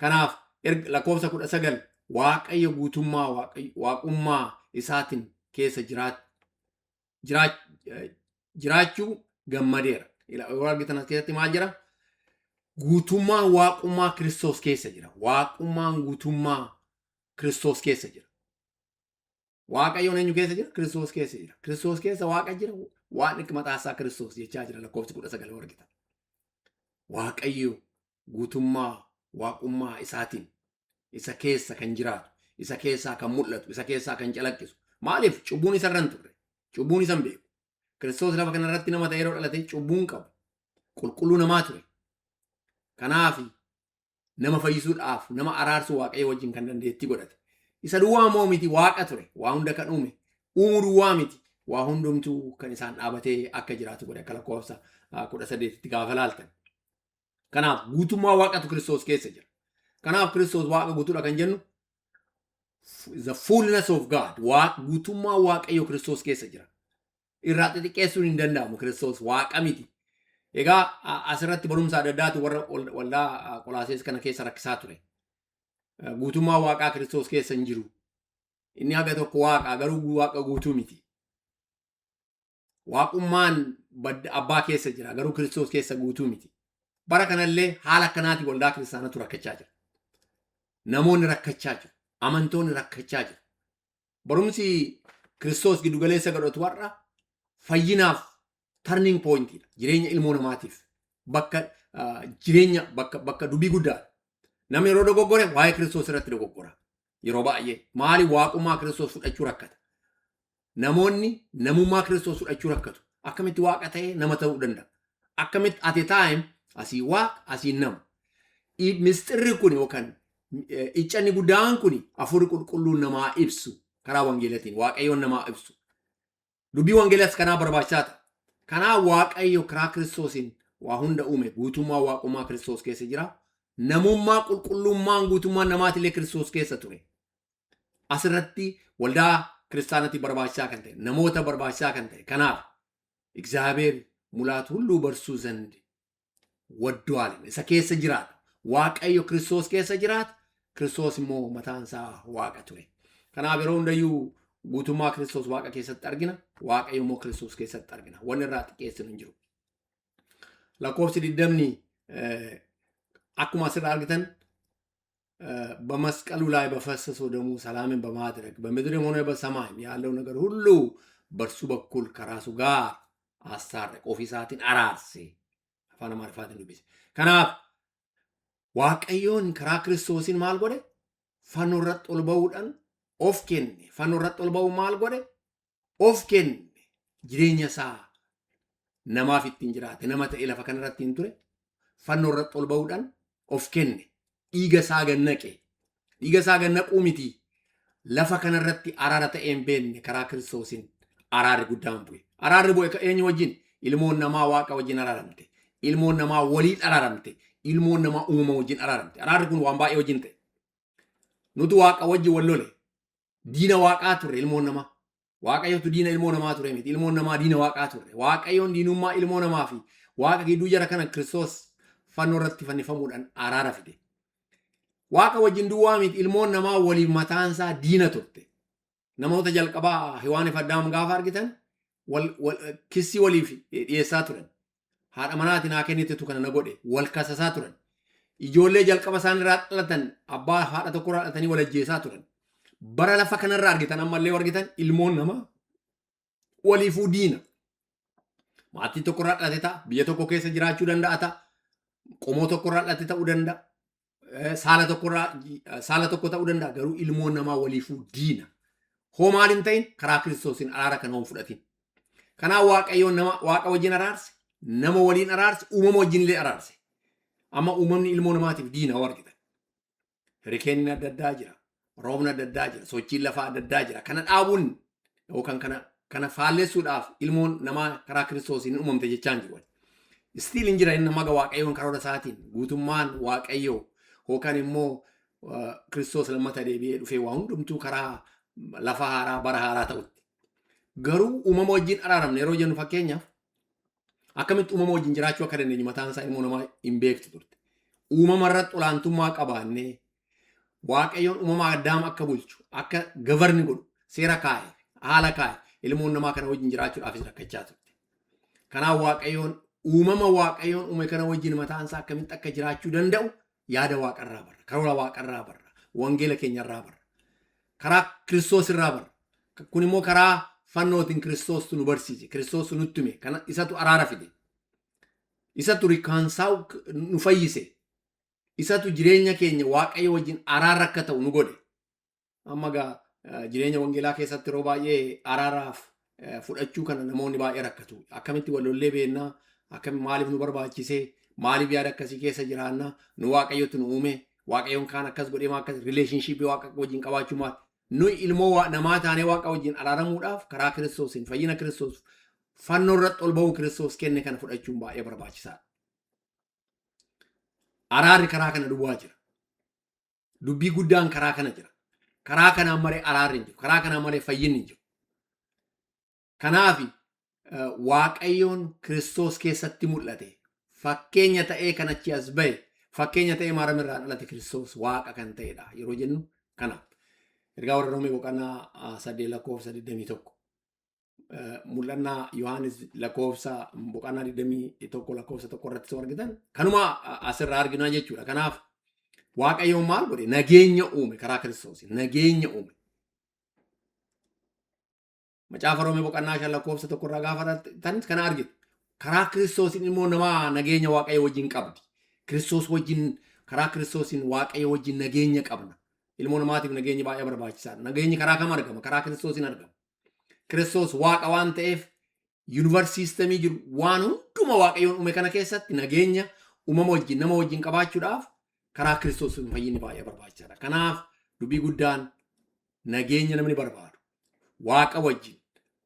Kanaaf lakkoofsa 19, Waaqayyo guutummaa waaqummaa isaatiin keessa jiraachuu gammadeera. Yeroo argitan as keessatti maal jira? Guutummaan waaqummaa Kiristoos keessa jira. Waaqummaan guutummaa Kiristoos keessa jira. Waaqayyoon eenyu keessa jira? Kiristoos keessa jira. Kiristoos keessa Waaqa jira. Waaqni mataa isaa Kiristoos jechaa jira lakkoofsi 19 yoo argitan. Waaqayyo guutummaa waaqummaa isaatiin isa keessa kan jiraatu, isa keessaa kan mul'atu, isa keessaa kan calaqqisu. Maaliif? Cubbuun isa irra hin turre. Cubbuun isa hin beeku. Kiristoos lafa kana irratti nama ta'ee yeroo dhalate cubbuun qabu. Qulqulluu namaa ture. Kanaaf nama fayyisuudhaaf, nama araarsuu Waaqayyo wajjin kan dandeettii godhate. Isa duwwaa immoo miti, Waaqa ture. Waa hunda kan uume. Uumuu duwwaa miti. Waa hundumtuu kan isaan dhaabatee akka jiraatu godhe akka lakkoofsa 18tti gaafa laaltan. Kanaaf guutummaa Waaqatu Kiristoos keessa jira. Kanaaf Kiristoos Waaqa guutuudha kan jennu, the fullness of God, guutummaa Waaqayyo Kiristoos keessa jira. Irraa xixiqqeessuun hin danda'amu, Kiristoos Waaqa miti. Egaa asirratti barumsa adda addaatu warra waldaa Qolaasees kana keessa rakkisaa ture. Guutummaa Waaqaa Kiristoos keessa hin jiru. Inni haga tokko Waaqa, garuu Waaqa guutuu miti. Waaqummaan abbaa keessa jira, garuu Kiristoos keessa guutuu miti. Bara kanallee haala akkanaatiin waldaa kiristaanatu rakkachaa jira. Namoonni rakkachaa jiru. Amantoonni rakkachaa jiru. Barumsi Kiristoos giddugaleessa godhatu har'a fayyinaaf turning pointidha. Jireenya ilmoo namaatiif bakka jireenya bakka dubbii guddaadha. Namni yeroo dogoggore waa'ee Kiristoos irratti dogoggora. Yeroo baay'ee maali? Waaqummaa Kiristoos fudhachuu rakkata. Namoonni namummaa Kiristoos fudhachuu rakkatu. Akkamitti Waaqa ta'ee nama ta'uu danda'a? Akkamitti at a time asii Waaqa, asii nama? Misxirri kun yookaan iccanni guddaan kun Hafuurri Qulqulluun namaa ibsu, karaa wangeelatiin Waaqayyoon namaa ibsu. Dubbii wangeelaas kanaa barbaachisaa ta'a. Kanaaf Waaqayyo karaa Kiristoosiin waa hunda uume, guutummaa waaqummaa Kiristoos keessa jira. Namummaa qulqullummaan guutummaan namaatillee Kiristoos keessa ture. Asirratti waldaa kiristaanatti barbaachisaa kan ta'e, namoota barbaachisaa kan ta'e kanaaf እግዚአብሔር ሙላት ሁሉ በእርሱ ዘንድ ወዷል isa keessa jiraata. Waaqayyo Kiristoos keessa jiraata. Kiristoos immoo mataan isaa Waaqa ture. Kanaaf yeroo hundayyuu guutummaa Kiristoos Waaqa keessatti argina, Waaqayyo immoo Kiristoos keessatti argina. Wanni irraa xiqqeessinu hin jiru. Lakkoofsi 20 akkuma asirraa argitan, በመስቀሉ ላይ በፈሰሰው ደሙ ሰላምን በማድረግ በምድርም ሆነ በሰማይም ያለው ነገር ሁሉ በእርሱ በኩል ከራሱ ጋር አስታረቀ። Ofii isaatiin araarse. Afaan Amaariffaatiin dubbise. Kanaaf Waaqayyoon karaa Kiristoosiin maal godhe? Fannoo irratti ol ba'uudhaan of kenne. Fannoo irratti ol ba'uu maal godhe? Of kenne. Jireenya isaa namaaf ittiin jiraate, nama ta'e lafa kanarratti hin ture. Fannoo irratti ol ba'uudhaan of kenne. Dhiiga isaa gannaqe. Dhiiga isaa gannaquu miti. Lafa kanarratti araara ta'ee hin beekne karaa Kiristoosiin araarri guddaan bu'e. Araarri bu'e eenyu wajjin? Ilmoon namaa Waaqa wajjin araaramte. Ilmoon namaa waliin araaramte. Ilmoon namaa uumama wajjin araaramte. Araarri kun waan baay'ee wajjin ta'e. Nuti Waaqa wajjin wal lole. Diina Waaqaa turre ilmoon namaa. Waaqayyotu diina ilmoo namaa ture miti. Ilmoon namaa diina Waaqaa turre. Waaqayyoon diinummaa ilmoo namaa fi Waaqa gidduu jara kana Kiristoos fannoo irratti fannifamuudhaan araara fide. Waaqa wajjin duwwaa miti, ilmoon namaa waliif mataan isaa diina turte. Namoota jalqabaa Hiwaaniif Addaam gaafa argitan kissii waliif dhiyeessaa turan. Haadha manaatiin haa kennitetu kana na godhe wal kasasaa turan. Ijoollee jalqaba isaan irraa dhalatan abbaa haadha tokko irraa dhalatanii wal ajjeesaa turan. Bara lafa kanarraa argitan ammallee argitan ilmoon namaa waliifuu diina. Maatii tokko irraa dhalate ta'a, biyya tokko keessa jiraachuu danda'a ta'a, qomoo tokko irraa dhalate ta'uu danda'a, saala tokko irraa saala tokko ta'uu danda'a, garuu ilmoon namaa waliifuu diina. Hoo maal hin ta'in, karaa Kiristoosiin araara kana hin fudhatin. Kanaaf Waaqayyoon nama Waaqa wajjin araarse, nama waliin araarse, uumama wajjin illee araarse. Amma uumamni ilmoo namaatiif diina hoo argitan. Hurricaneiin adda addaa jira, roobni adda addaa jira, sochiin lafaa adda addaa jira. Kana dhaabuun yookaan kana faallessuudhaaf ilmoon namaa karaa Kiristoosiin uumamte jechaan jiru. Still hin jira inni maga Waaqayyoon karoora isaatiin guutummaan Waaqayyoo yookaan immoo Kiristoos lammata deebi'ee dhufee waa hundumtuu karaa lafa haaraa, bara haaraa ta'utti. Garuu uumama wajjin araaramne yeroo jennu, fakkeenyaaf akkamitti uumama wajjin jiraachuu akka dandeenyu mataan isaa ilmoo namaa hin beektu turte. Uumama irratti olaantummaa qabaannee, Waaqayyoon uumama Addaam akka bulchu, akka govern godhu seera kaa'e, haala kaa'e. Ilmoon namaa kana wajjin jiraachuudhaafis rakkachaa turte. Kanaaf Waaqayyoon uumama Waaqayyoon uume kana wajjin mataan isaa akkamitti akka jiraachuu danda'u yaada Waaqarraa barra, karoora Waaqarraa barra, wangeela keenyarraa barra, karaa Kiristoos irraa barra. Kun immoo karaa fannootiin Kiristoostu nu barsiise, Kiristoostu nutti hime, kana isatu araara fide. Isatu reconcile nu fayyise. Isatu jireenya keenya Waaqayyo wajjin araara akka ta'u nu godhe. Amma egaa jireenya wangeelaa keessatti yeroo baay'ee araaraaf fudhachuu kana namoonni baay'ee rakkatu. Akkamitti wal lollee beennaa? Akkami maaliif nu barbaachisee? Maaliif yaada akkasii keessa jiraannaa? Nu Waaqayyotu nu uume. Waaqayyoon kaan akkas godhee maa akkas relationship Waaqa wajjin qabaachuu maal? Nuyi ilmoo namaa taanee Waaqa wajjin araaramuudhaaf karaa Kiristoosiin fayyina Kiristoos fannoo irratti ol ba'uu Kiristoos kenne kana fudhachuun baay'ee barbaachisaadha. Araarri karaa kana duwwaa jira. Dubbii guddaan karaa kana jira. Karaa kanaan malee araarri hin jiru. Karaa kanaan malee fayyinni hin jiru. Kanaaf Waaqayyoon Kiristoos keessatti mul'ate, fakkeenya ta'ee kan achi as ba'e, fakkeenya ta'ee Maariyaam irraa dhalate, Kiristoos Waaqa kan ta'edha yeroo jennu kana. Ergaa warra Roomee boqonnaa 8 lakkoofsa 21. Mul'annaa Yohaannis lakkoofsa boqonnaa 21 lakkoofsa 1 irratti soo argitan kanuma asirraa arginaa jechuudha. Kanaaf Waaqayyoon maal godhe? Nageenya uume karaa Kiristoos. Nageenya uume. Macaafa Roomee boqonnaa 5 lakkoofsa 1 irraa gaafa argitan kana argitu. Karaa Kiristoosiin immoo nama nageenya Waaqayyo wajjin qabdi. Kiristoos wajjin, karaa Kiristoosiin Waaqayyo wajjin nageenya qabna. Ilmoo namaatiif nageenyi baay'ee barbaachisaadha. Nageenyi karaa kam argama? Karaa Kiristoosiin argama. Kiristoos Waaqa waan ta'eef universe system jiru waan hunduma Waaqayyoon uume kana keessatti nageenya uumama wajjin, nama wajjin qabaachuudhaaf karaa Kiristoos fayyinni baay'ee barbaachisaadha. Kanaaf dubbii guddaan nageenya namni barbaadu, Waaqa wajjin,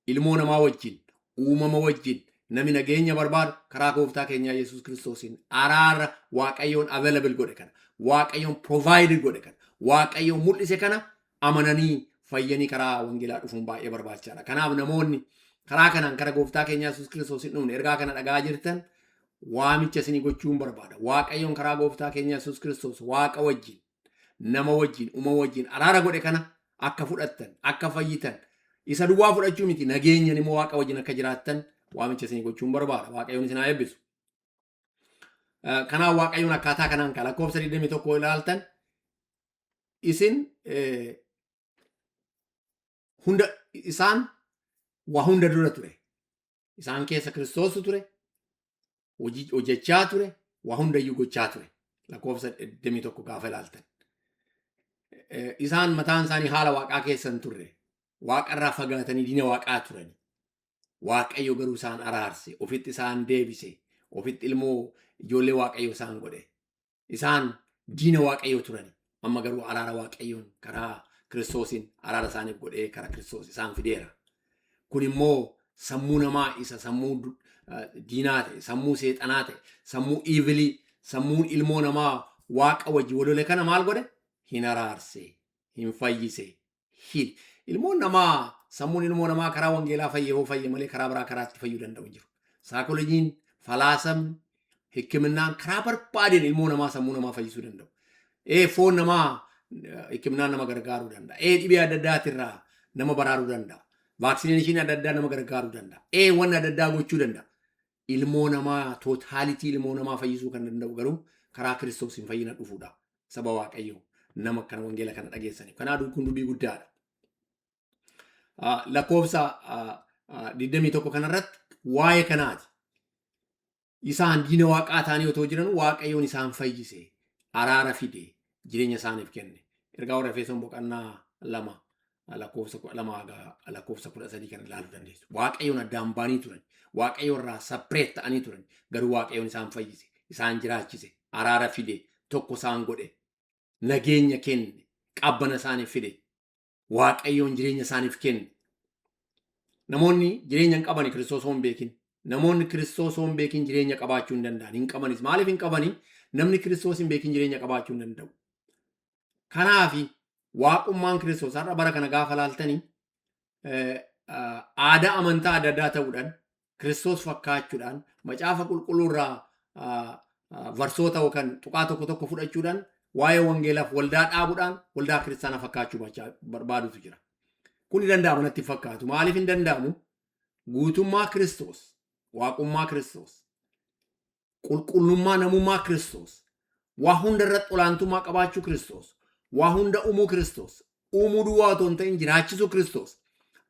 ilmoo namaa wajjin, uumama wajjin namni nageenya barbaadu karaa gooftaa keenyaa Yesuus Kiristoosiin araara Waaqayyoon available godhe kana, Waaqayyoon provide godhe kana, Waaqayyoon mul'ise kana amananii fayyanii karaa wangeelaa dhufuun baay'ee barbaachisaadha. Kanaaf namoonni karaa kanaan kara gooftaa keenyaa Yesuus Kiristoos hin dhufne, ergaa kana dhagaa jirtan, waamicha isinii gochuun barbaada. Waaqayyoon karaa gooftaa keenyaa Yesuus Kiristoos Waaqa wajjin, nama wajjin, uumama wajjin araara godhe kana akka fudhattan, akka fayyitan, isa duwwaa fudhachuu miti, nageenyan immoo Waaqa wajjin akka jiraattan waamicha isinii gochuun barbaada. Waaqayyoon isin haa eebbisu. Kanaaf Waaqayyoon akkaataa kanaan kan lakkoofsa 21 ilaaltan, isin hunda isaan waa hunda dura ture. Isaan keessa Kiristoostu ture, hojii hojjechaa ture, waa hundayyuu gochaa ture. Lakkoofsa 21 gaafa ilaaltan. Isaan mataan isaanii haala Waaqaa keessa hin turre. Waaqarraa fagaatanii diina Waaqaa turani. Waaqayyo garuu isaan araarse, ofitti isaan deebise, ofitti ilmoo ijoollee Waaqayyo isaan godhe. Isaan diina Waaqayyoo turani. Amma garuu araara Waaqayyoon karaa Kiristoosiin araara isaaniif godhee karaa Kiristoos isaan fideera. Kun immoo sammuu namaa isa sammuu diinaa ta'e, sammuu seexanaa ta'e, sammuu evil, sammuun ilmoo namaa Waaqa wajji walole kana maal godhe? Hin araarse, hin fayyise. Hin. Ilmoon namaa, sammuun ilmoo namaa karaa wangeelaa fayye hoo fayye malee karaa biraa karaa itti fayyuu danda'u hin jiru. Saayikolojiin, falaasamni, hikkiminaan karaa barbaadeen ilmoo namaa sammuu namaa fayyisuu danda'u. Foon namaa hikkiminaan nama gargaaruu danda'a. Dhibee adda addaatirraa nama baraaruu danda'a. Vaccination adda addaa nama gargaaruu danda'a. Wanni adda addaa gochuu danda'a. Ilmoo namaa totality ilmoo namaa fayyisuu kan danda'u garuu karaa Kiristoosiin fayyina dhufuudha. Saba Waaqayyoo, nama akkana wangeela kana dhageessaniif. Kanaaf kun dubbii guddaadha. Lakkoofsa 21 kanarratti waa'ee kanaati. Isaan diina Waaqaa ta'anii otoo jiran Waaqayyoon isaan fayyise, araara fide, jireenya isaaniif kenne. Ergaa warra Efesoon boqonnaa 2 lakkoofsa 12 haga lakkoofsa 13 kan ilaaluu dandeessu. Waaqayyoon addaan baanii turan. Waaqayyo irraa separate ta'anii turan. Garuu Waaqayyoon isaan fayyise, isaan jiraachise, araara fide, tokko isaan godhe, nageenya kenne, qabbana isaaniif fide. Waaqayyoon jireenya isaaniif kenne. Namoonni jireenya hin qabani Kiristoos hoo hin beekin. Namoonni Kiristoos hoo hin beekin jireenya qabaachuu hin danda'an. Hin qabanis. Maaliif hin qabani? Namni Kiristoos hin beekin jireenya qabaachuu hin danda'u. Kanaafi waaqummaan Kiristoos har'a bara kana gaafa laaltanii aadaa amantaa adda addaa ta'uudhaan, Kiristoos fakkaachuudhaan, macaafa qulqulluu irraa Verseoota yookaan tuqaa tokko tokko fudhachuudhaan waa'ee wangeelaaf waldaa dhaabuudhaan waldaa kiristaanaa fakkaachuu barbaadutu jira. Kun ni danda'ama natti fakkaatu. Maaliif hin danda'amu? Guutummaa Kiristoos, waaqummaa Kiristoos, qulqullummaa namummaa Kiristoos, waa hunda irratti olaantummaa qabaachuu Kiristoos, waa hunda uumuu Kiristoos, uumuu duwwaa otoo hin ta'in jiraachisuu Kiristoos,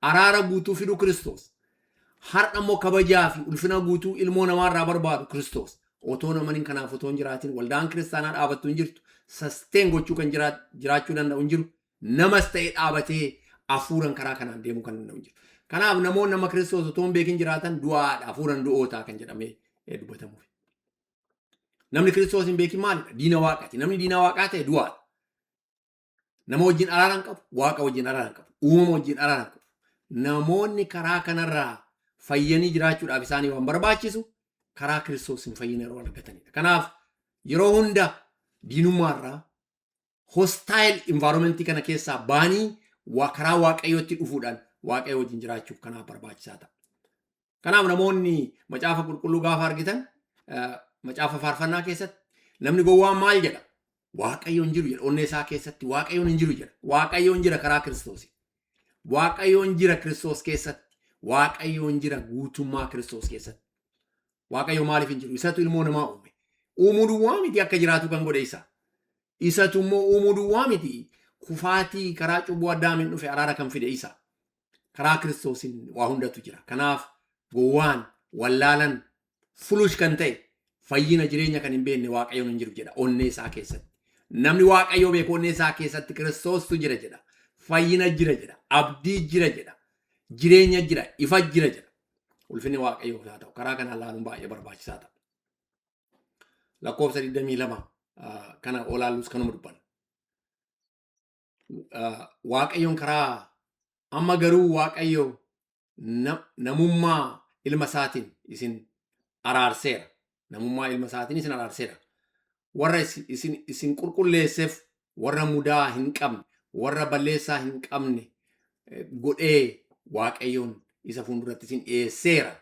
araara guutuu fiduu Kiristoos, har'a immoo kabajaa fi ulfina guutuu ilmoo namaarraa barbaadu Kiristoos. Otoo namaniin kanaaf otoo hin jiraatin waldaan kiristaanaa dhaabattu hin jirtu, sustain gochuu kan jiraachuu danda'u hin jiru, namas ta'ee dhaabatee hafuuran karaa kanaan deemuu kan danda'u hin jiru. Kanaaf namoonni nama Kiristoos otoo hin beekin jiraatan du'aadha, hafuuran du'ootaa kan jedhamee dubbatamuuf. Namni Kiristoos hin beekin maalidha? Diina Waaqaati. Namni diina Waaqaa ta'e du'aadha. Nama wajjin araara hin qabu, Waaqa wajjin araara hin qabu, uumama wajjin araara hin qabu. Namoonni karaa kanarraa fayyanii jiraachuudhaaf isaanii waan barbaachisu karaa Kiristoos hin fayyine yeroo argatanidha. Kanaaf yeroo hunda diinummaarraa, hostile environmentii kana keessaa baanii karaa Waaqayyootti dhufuudhaan Waaqayyo wajjin jiraachuuf kanaaf barbaachisaa ta'a. Kanaaf namoonni Macaafa Qulqulluu gaafa argitan, macaafa Faarfannaa keessatti namni gowwaan maal jedha? Waaqayyo hin jiru jedha. Onnee isaa keessatti Waaqayyoon hin jiru jedha. Waaqayyoon jira karaa Kiristoos. Waaqayyoon jira Kiristoos keessatti. Waaqayyoon jira guutummaa Kiristoos keessatti. Waaqayyo maaliif hin jiru? Isatu ilmoo namaa uume. Uumuu duwwaa miti, akka jiraatu kan godhe isa. Isatu immoo uumuu duwwaa miti. Kufaatii karaa cubbuu Addaamiin dhufe araara kan fide isa. Karaa Kiristoosiin waa hundatu jira. Kanaaf gowwaan, wallaalan, foolish kan ta'e, fayyina jireenya kan hin beekne Waaqayyoon hin jiru jedha onnee isaa keessatti. Namni Waaqayyoo beeku onnee isaa keessatti Kiristoostu jira jedha. Fayyina jira jedha. Abdii jira jedha. Jireenya jira. Ifa jira jedha. Ulfinni Waaqayyoof haa ta'u. Karaa kanaan laaluun baay'ee barbaachisaa ta'a. Lakkoofsa 22 kana olaallus kanuma dubbanna. Waaqayyoon karaa amma garuu Waaqayyo namummaa ilma isaatiin isin araarseera. Namummaa ilma isaatiin isin araarseera. Warra isin qulqulleesseef, warra mudaa hin qabne, warra balleessaa hin qabne godhee Waaqayyoon isa fuulduratti isin dhiyeesseera.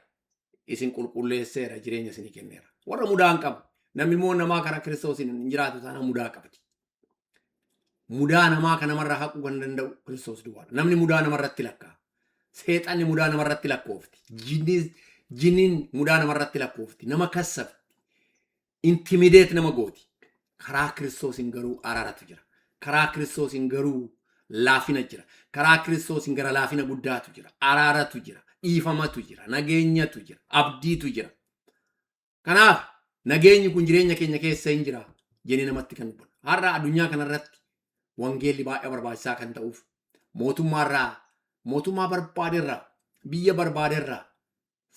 Isin qulqulleesseera, jireenya isinii kenneera. Warra mudaa hin qabne. Namni immoo namaa karaa Kiristoosiin hin jiraatu taanaan mudaa qabdi. Mudaa namaa kan namarraa haquu kan danda'u Kiristoos duwwaadha. Namni mudaa namarratti lakkaa'a. Seexanni mudaa namarratti lakkoofti. Jinniin mudaa namarratti lakkoofti. Nama kassafti. Intimidate nama gooti. Karaa Kiristoosiin garuu araaratu jira. Karaa Kiristoosiin garuu laafina jira. Karaa Kiristoosiin gara laafina guddaatu jira. Araaratu jira. Dhiifamatu jira. Nageenyatu jira. Abdiitu jira. Kanaaf nageenyi kun jireenya keenya keessa hin jira jennee namatti kan dubbannu. Har'a addunyaa kanarratti wangeelli baay'ee barbaachisaa kan ta'uuf mootummaarraa, mootummaa barbaaderraa, biyya barbaaderraa,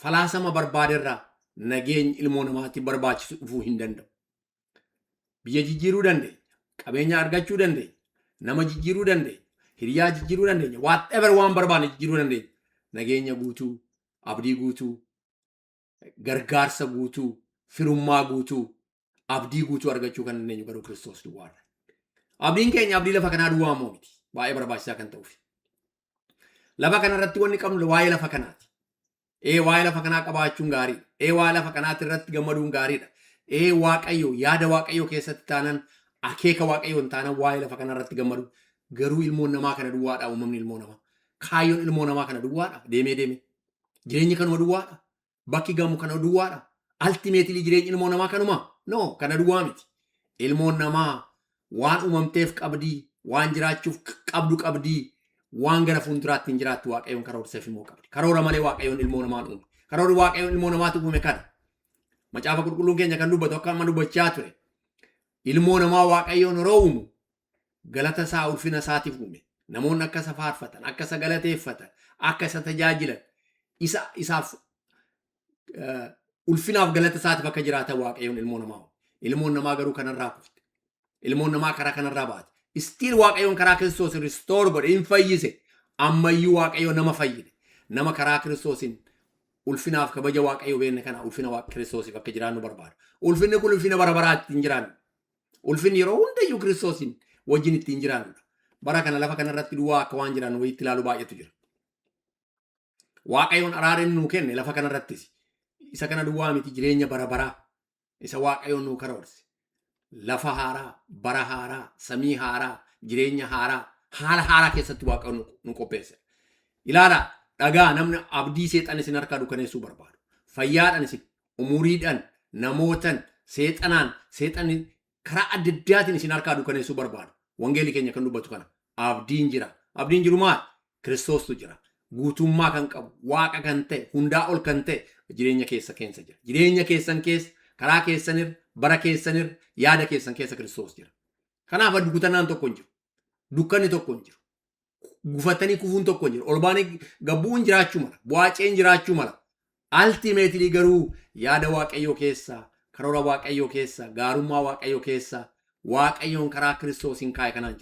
falaasama barbaaderraa nageenyi ilmoo namaatti barbaachisu dhufuu hin danda'u. Biyya jijjiiruu dandeenya, qabeenya argachuu dandeenya, nama jijjiiruu dandeenya, hiriyaa jijjiiruu dandeenya, whatever waan barbaanne jijjiiruu dandeenya. Nageenya guutuu, abdii guutuu, gargaarsa guutuu, firummaa guutuu, abdii guutuu argachuu kan dandeenyu garuu Kiristoos duwwaadha. Abdiin keenya abdii lafa kanaa duwwaa immoo miti. Baay'ee barbaachisaa kan ta'uuf. Lafa kanarratti wanni qabnu waa'ee lafa kanaati. Ee, waa'ee lafa kanaa qabaachuun gaariidha. Ee, waa'ee lafa kanaatti irratti gammaduun gaariidha. Ee, Waaqayyo yaada Waaqayyoo keessatti taanan, akeeka Waaqayyoon taanan waa'ee lafa kanarratti gammadu. Garuu ilmoon namaa kana duwwaadha uumamni ilmoo namaa. Kaayyoon ilmoo namaa kana duwwaadha deemee deemee. Jireenyi kanuma duwwaadha. Bakki gamu kana duwwaadha. Ultimately jireenyi ilmoo namaa kanuma? No, kana duwwaa miti. Ilmoon namaa waan uumamteef qabdii, waan jiraachuuf qabdu qabdii, waan gara fuulduraatti hin jiraattu Waaqayyoon karoorseef immoo qabdi. Karoora malee Waaqayyoon ilmoo namaan uume. Karoorri Waaqayyoon ilmoo namaatti uume kana. Macaafa Qulqulluun keenya kan dubbatu akka amma dubbachaa ture. Ilmoo namaa Waaqayyoon yeroo uumu galata isaa, ulfina isaatiif uume. Namoonni akka isa faarfatan, akka isa galateeffatan, akka isa tajaajilan, isaaf ulfinaaf galata isaatiif akka jiraatan Waaqayyoon ilmoo namaa uume. Ilmoon namaa garuu kanarraa kufte. Ilmoon namaa karaa kanarraa baate. Still Waaqayyoon karaa Kiristoos restore godhe, hin fayyise. Ammayyuu Waaqayyo nama fayyine. Nama karaa Kiristoosiin ulfinaaf kabaja Waaqayyo beekne kana ulfina Waaqa Kiristoosiif akka jiraannu barbaada. Ulfinni kun ulfina bara baraa ittiin jiraannu. Ulfinni yeroo hundayyuu Kiristoosiin wajjin ittiin jiraannudha. Bara kana lafa kanarratti duwwaa akka waan jiraannu wayiitti ilaalu baay'eetu jira. Waaqayyoon araara inni nuu kenne lafa kanarrattis isa kana duwwaa miti, jireenya bara baraa. Isa Waaqayyoon nuu karoorse. Lafa haaraa, bara haaraa, samii haaraa, jireenya haaraa, haala haaraa keessatti Waaqayyoon nu qopheesse. Ilaalaa, dhagaa, namni abdii seexan isin harkaa dukkaneessuu barbaadu. Fayyaadhaan isin, umuriidhaan, namootan, seexanaan, seexanni karaa adda addaatiin isin harkaa dukkaneessuu barbaadu. Wangeelli keenya kan dubbatu kana. Abdiin jira. Abdiin jiru maal? Kiristoostu jira. Guutummaa kan qabu, Waaqa kan ta'e, hundaa ol kan ta'e jireenya keessa keessa jira. Jireenya keessan keessa, karaa keessanirra, bara keessanirra, yaada keessan keessa Kiristoos jira. Kanaaf kutannaan tokko hin jiru. Dukkanni tokko hin jiru. Gufatanii kufuun tokko hin jiru. Ol baanii gabbuun jiraachuu mala. Bu'aaceen jiraachuu mala. Ultimately garuu yaada Waaqayyoo keessa, karoora Waaqayyoo keessa, gaarummaa Waaqayyoo keessa, Waaqayyoon karaa Kiristoosiin kaa'e kanaan jira.